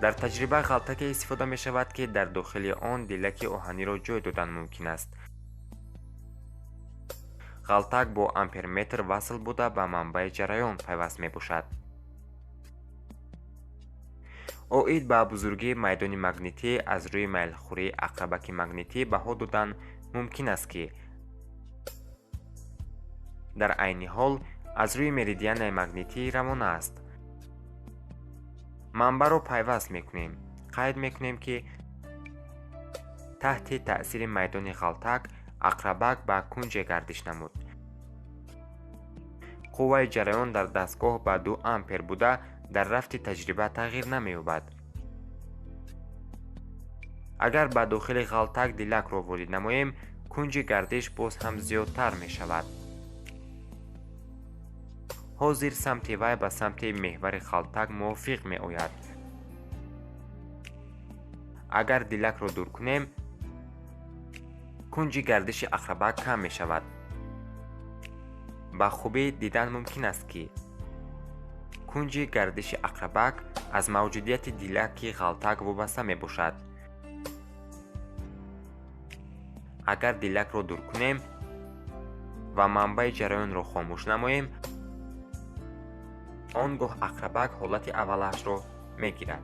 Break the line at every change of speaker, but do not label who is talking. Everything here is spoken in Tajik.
Дар таҷриба ғалтаке истифода мешавад, ки дар дохили он дилаки оҳаниро ҷой додан мумкин аст. Ғалтак бо амперметр васл буда, ба манбаи ҷараён пайваст мебошад. Оид ба бузургии майдони магнитӣ аз рӯи майлхӯрии ақрабаки магнитӣ баҳо додан мумкин аст, ки дар айни ҳол аз рӯи меридианаи магнитӣ равона аст. Манбаъро пайваст мекунем. Қайд мекунем, ки таҳти таъсири майдони ғалтак ақрабак ба кунҷе гардиш намуд. Қувваи ҷараён дар дастгоҳ ба 2 ампер буда, дар рафти таҷриба тағйир намеёбад. Агар ба дохили ғалтак дилакро ворид намоем, кунҷи гардиш боз ҳам зиёдтар мешавад. Ҳозир самти вай ба самти меҳвари ғалтак мувофиқ меояд. Агар дилакро дур кунем, кунҷи гардиши ақрабак кам мешавад. Ба хубӣ дидан мумкин аст, ки кунҷи гардиши ақрабак аз мавҷудияти дилаки ғалтак вобаста мебошад. Агар дилакро дур кунем ва манбаи ҷараёнро хомӯш намоем, он гоҳ ақрабак ҳолати аввалаашро мегирад.